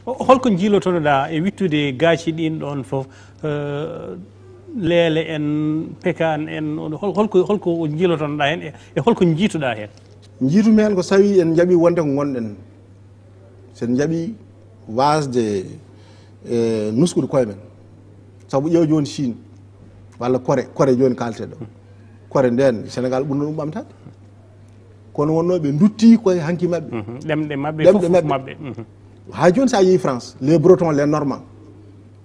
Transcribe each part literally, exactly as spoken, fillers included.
Holko njiilotonoɗaa e wittude gaaci ɗin ɗon fof, leele en, pekaan en, holko holko njiilotonoɗaa heen e holko njiituɗaa heen? Njiitumi heen ko sawi en njaɓi wonde ko ngonɗen, so en njaɓi waasde e nuskude koye men. Sabu ƴeew jooni Chine walla Kore, Kore jooni kaalteɗo, Kore nden Sénégal ɓurno ɗum ɓamtaade. Kono wonno ɓe ndutti koye hanki maɓɓe, ɗemɗe maɓɓe ɗemɗe maɓɓe. Haa jooni so a yehi France, les Bretons, les Normands,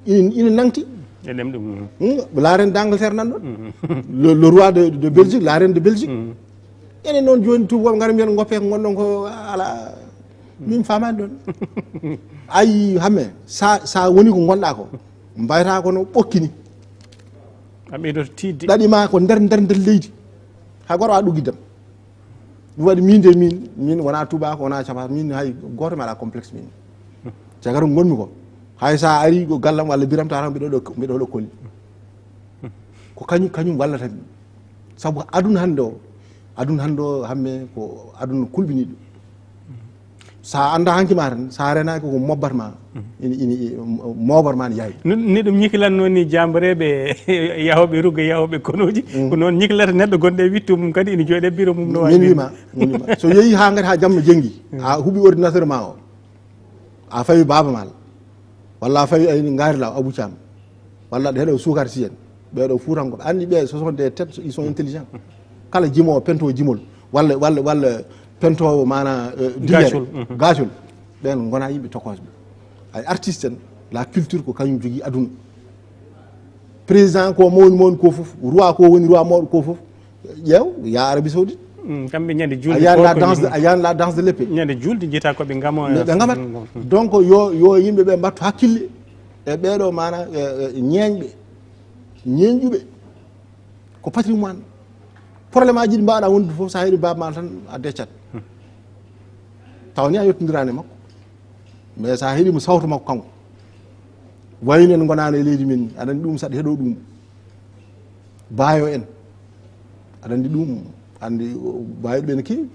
ina ina nangti. E ɗemɗe mum. Hmm, la reine d'Angleterre nan ɗon, le, le roi de, de Belgique, la reine de Belgique. Enen noon jooni tuubooɓe ngara mbiyen ngoppe ko ngonɗon ko ala. Min faamaani ɗon. Ayi hamme, sa sa woni ko ngonɗaa ko, mbayata kono ɓokkini. A ɓeydoto tiiɗde. Ɗaɗi ma ko nder nder nder leydi. Hay goto a ɗuggiddam. Ɗum waɗi min de, min min wona tubaako, wona capato, min hay gooto mi alaa complexe min. Caggal ko ngonmi ko, hay so a ari ko gallam walla biram tawata mbiɗo ɗo mbiɗo ɗo kolli. Ko kañum kañum wallata min. Sabu aduna hannde o, aduna hannde o hamme ko aduna kulɓiniɗo. Sa annda hanki ma tan, sa renaaki ko mobbat ma, ini ini moobar ma ne yaawi. Ni ɗum ñikilatnoo ni jaambareeɓe yahooɓe rugga, yahooɓe konooji, ko noon ñikilata neɗɗo gonɗo e wittu mum kadi ina jooɗi e biro mum no waawi. Min wima, min wima so yehi ha ngati ha jamma jenngi, a huɓi ordinateur ma o, a fawi Baaba Maal, walla a fawi ayni Ngaari Law, Abou Thiam, walla aɗa heɗo Suukar Si en, ɓeɗo fuutankoɓe anndi ɓe, ce sont des têtes, ils sont intelligents. Kala jimowo pento jimol walla walla walla pentowo mana dillere gacol, ɓen gona yimɓe tokosɓe. Ay artiste en, la culture ko kañum jogii aduna. Président ko mawni mawni ko fof, roi ko woni roi mawɗo ko fof, ƴeew ya Arabie Saoudite. Mm, kamɓe ñande a julde yani fof la ko danse ni. A yani la danse de l'épée. Ñande julde jita ko ɓe ngamo ɓe ngamat. Donc yo yo yimɓe ɓe mbattu hakkille e ɓeɗo mana ñeeñɓe, ñeeñƴuɓe. Ko patrimoine. Problème aji ɗi mbawɗa wondude fof, sa heɗi Baaba Maal tan a deccat. Taw ni a yettodirani e makko, mais sa heɗima sawto makko kanko, wayno en gonano e leydi men, aɗa anndi ɗum saɗa heɗo ɗum. Baayo en, aɗa anndi ɗum, anndi baayoɗo ɓe ne keewi.